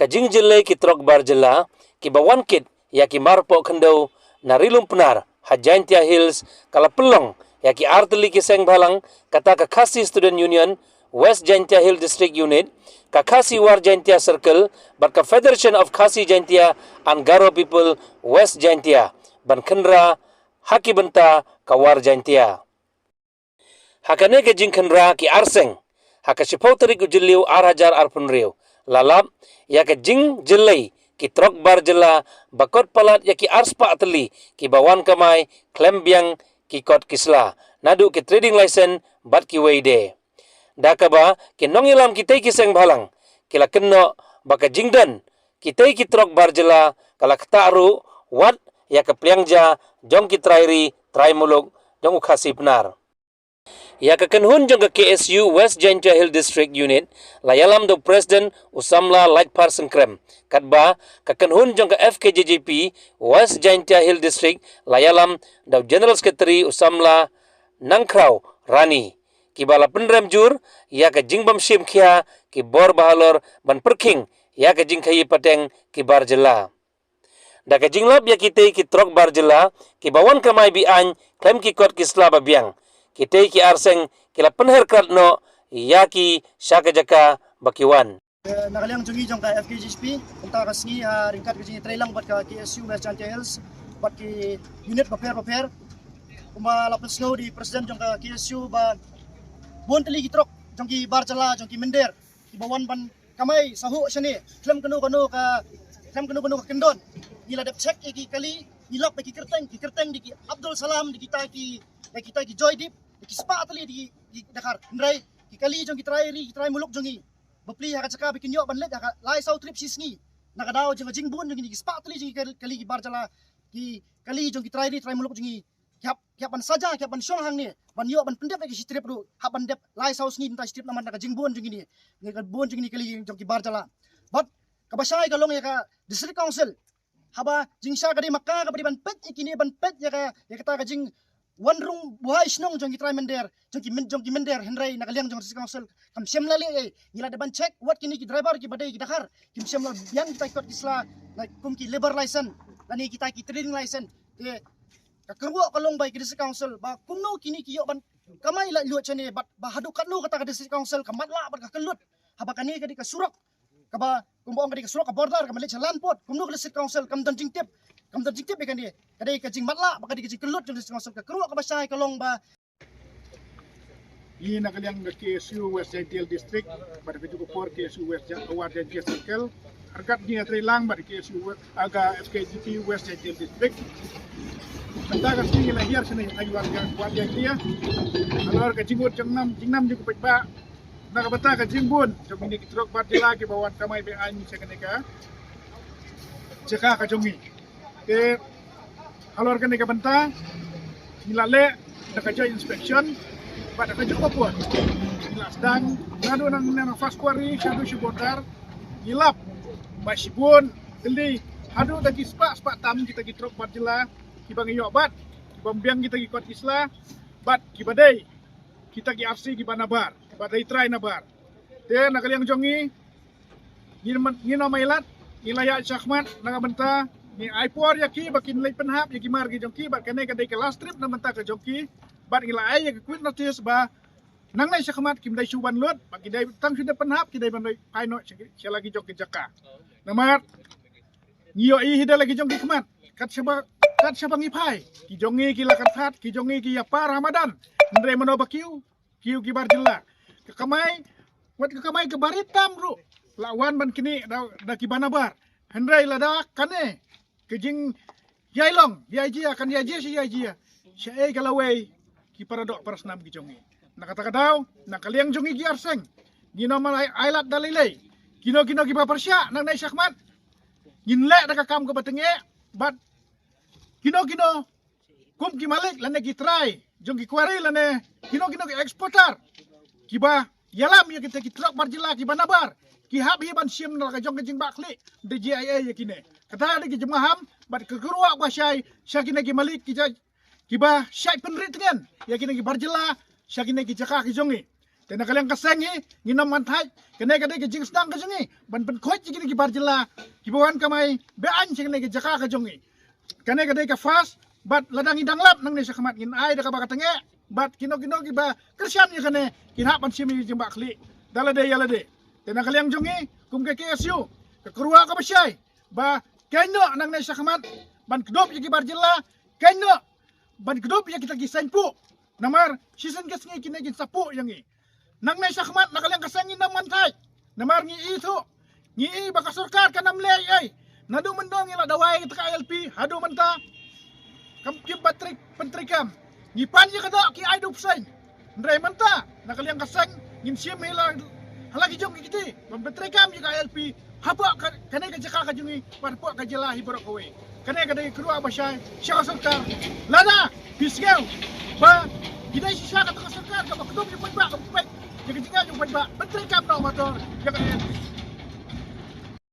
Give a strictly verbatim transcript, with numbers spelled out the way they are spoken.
Ka jingjyllei ki trok bar jylla kiba wan kit ïa ki marpoh khyndew na Ri Lum Pnar ha Jaintia Hills ka la pynlong ïa ki artylli ki seng bhalang, kata ka Khasi Student Union West Jaintia Hills District Unit, ka Khasi War Jaintia Circle bad ka Federation of Khasi Jaintia and Garo People West Jaintia, ban khynra ha ki bynta ka War Jaintia. Ha kane ka jingkhynra ki arseng ha ka shiphew tarik u Jylliew ar hajar arphew hynriew, la lap ïa ka jingjyllei ki trok bar jylla ba kot palat ïa ki arspah tylli kiba wan kamai khlem biang ki kot ki sla, naduh ki trading license bad kiwei de. Da kaba ki nongïalam kitei ki seng bhalang ki la kynnoh ba ka jingdon kitei ki trok bar jylla ka la ktah ruh wat ïa ka pliang ja jong ki trai ri trai muluk jong u Khasi Pnar. Ïa ka kynhun jong ka K S U West Jaintia Hills District Unit la ïalam da u President u samla Laitphar Syngkrem, katba ka kynhun jong ka F K J G P West Jaintia Hills District la ïalam da u General Secretary u samla Nangkhraw Rani, kiba la pynrem jur ïa ka jingbym shim khia ki bor bahalor ban pyrkhing ïa ka jingkhaïi pateng ki bar jylla. Da ka jinglap ïa kitei ki trok bar jylla kiba wan kamai be-aiñ khlem ki kot ki sla ba biang, kitei ki arseng ki la pynher krad noh ïa ki sha ka jaka ba ki wan. Na ka liang jong ngi jong ka F K J G P, kumta ka sngi ha ryngkat ka jingïatreilang bad ka K S U West Jaintia Hills bad ki unit bapher bapher, kumba la pynsngew da i President jong ka K S U ba bun tylli ki trok jong ki bar jylla jong ki mynder kiba wan ban kamai sahuh shane khlem kano kano ka, khlem kano kano ka kyndon. Ngi la dep check ïa ki kali, ngi lap ïa ki kyrteng, ki kyrteng da ki Abdul Salam, da kita ki, da kita ki Joydeep, da ki spah tylli da ki, ki Dkhar. Hynrei ki kali jong ki trai ri, ki trai muluk jong ngi, bapli ha ka jaka ba kin ïoh ban leit ha ka lai saw trip shi sngi. Na ka daw jong ka jingbun jong ngi, ki spah tylli jong ki kali, kali ki bar jylla, ki kali jong ki trai ri trai muluk jong ngi, ki hap, ki hap ban saja, ki hap ban shong hangne ban ïoh ban pyndep ïa ki shi trip ruh, hap ban dep lai saw sngi bynta shi trip namar na ka jingbun jong kine, na ka bun jong kine kali jong ki bar jylla. Bad kaba shai ka long ïa ka District Council, haba jingshai ka dei ma ka, kaba dei ban peit ïa kine, ban peit ïa ka, ïa kata ka jingwan rung buhai shnong jong ki trai mynder, jong ki myn-, jong ki mynder, hynrei na ka liang jong District Council kam shym la leh ei. Ngi la dep ban check wat kine ki driver kiba dei ki Dkhar, kim shym la biang kita ki kot ki sla, na kum ki labour license lane kita ki trading license. Te ka kyrwoh ka long ba ïa ki District Council ba kumno kine ki ïoh ban kamai laitluid shane bad ba haduh katno kata ka District Council ka matlah bad ka kyllut. Haba kane ka dei ka surok kaba, kumba ong, ka dei ka surok ka border kaba leit sha Lanpot, kumno ka District Council kam don jingtip, kam don jingtip ïa kane. Ka dei ka jingmatlah bad ka dei ka jingkyllut jong District Council. Ka kyrwoh kaba shai ka long ba Ngi na ka liang ka K S U West Jaintia District, bad ka juh ka por K S U West Jan-, War Jaintia Circle, ryngkat ngi ïatreilang bad ka K S U West, ah, ka F K J P West Jaintia District. Mynta ka sngi ngi la hiar shane ha War Jan-, War Jaintia. Halor ka jingmut jingnam, jingnam jong u paidbah na ka bynta ka jingbun jong kine ki trok bar jylla kiba wan kamai be-aiñ sha kane ka jaka ka jong ngi. Te halor kane ka bynta ngi la leh da ka joint inspection bad da ka juh ka por. Ngi la sdang naduh na, na, na first quarry shaduh sha border. Ngi lap ba shibun tylli haduh da ki spah spah tam kita ki trok bar jylla kiba ngi ïoh bat, kiba ym biang kita ki kot ki sla bad kiba dei kita ki R C kiba nabar, kiba dei trai nabar. Te na ka liang jong ngi, ngin man-, ngin ym ailad, ngi la ïaid shakhmat na ka bynta ngi ai por ïa ki ba kin leit pynhap ïa ki mar ki jong ki, bad kane ka dei ka last trip na ka bynta ka jong ki. Bad ngi la ai ïa ka quit notice ba nangne shakhmat kim dei shu wan lut, ba ki dei tang shu dep pynhap, ki dei ban leit phai noh sha ki, sha la ki jong ki jaka. Namar ngi ïohi hi da la ki jong ki khmat, kat shaba, kat shaba ngi phai, ki jong ngi ki la kynthad, ki jong ngi ki ïapar ha madan. Hynrei mano ba kiew, kiew ki bar jylla. Ka kamai, wat ka kamai ka barit tam ruh la wan ban knieh da, da kiba nabar. Hynrei lada kane ka jingïailong, ïaijia, kan ïaijia shi ïaijia, shaei ka lawei ki para doh para snam ki jong ngi. Na kata ka daw, na ka liang jong ngi ki arseng, ngin ym ai, ailad da lei lei. Kino kino kiba pyrshah nangne shakhmat, ngin leh da ka kam kaba tyngeh. Bad kino kino kum ki malik lane ki trai jong ki quarry lane kino kino ki exporter kiba ïalam ïa kita ki trok bar jylla kiba nabar, ki hap hi ban shim na ka jong ka jingbakla da G I A ïa kine. Kata dei ka jingmaham bad ka kyrwoh ba shai sha kine ki malik ki ja-, kiba shait pynrit tngen ïa kine ki bar jylla sha kine ki jaka ki jong ngi. Te na ka liang ka seng hi, ngin ym man thait. Kane ka dei ka jingsdang ka jong ngi ban pynkhuid ïa kine ki bar jylla kiba wan kamai be-aiñ sha kane ka jaka ka jong ngi. Kane ka dei ka first, bad lada ngi dang lap nangne shakhmat ngin ai da kaba ka tyngeh, bad kino kino kiba kyrshan ïa kane kin hap ban shim ïa ka jingbakla da lade ïa lade. Te na ka liang jong ngi kum ka K S U, ka kyrwa kaba shai ba kynnoh nangne shakhmat ban kdup ïa ki bar jylla, kynnoh ban kdup ïa kita ki seng puh. Namar shisien ka sngi kine kin sa puh ïa ngi. Nangne shakhmat na ka liang ka seng ngin ym man thait. Namar ngi ithuh, ngi i ba ka sorkar kan ym leh ei ei. Naduh mynno ngi la dawa ïa kata ka I L P haduh mynta kam kim pat pyntreikam. Ngi pan ïa ka doh ki ai dup seng. Hynrei mynta na ka liang ka seng ngin shim hi la ha la ki jong ki kti ban pyntreikam ïa ka I L P hapoh ka, kane ka jaka ka jong ngi bad hapoh ka jylla hi baroh kawei. Kane ka dei ka kyrwa ba shai sha ka sorkar. Lada phi sngew ba ki dei shisha kata ka sorkar kaba kdup ïa u paidbah, kaba peit ïa ka jingeh jong u paidbah, pyntreikam noh mator ïa ka I L P.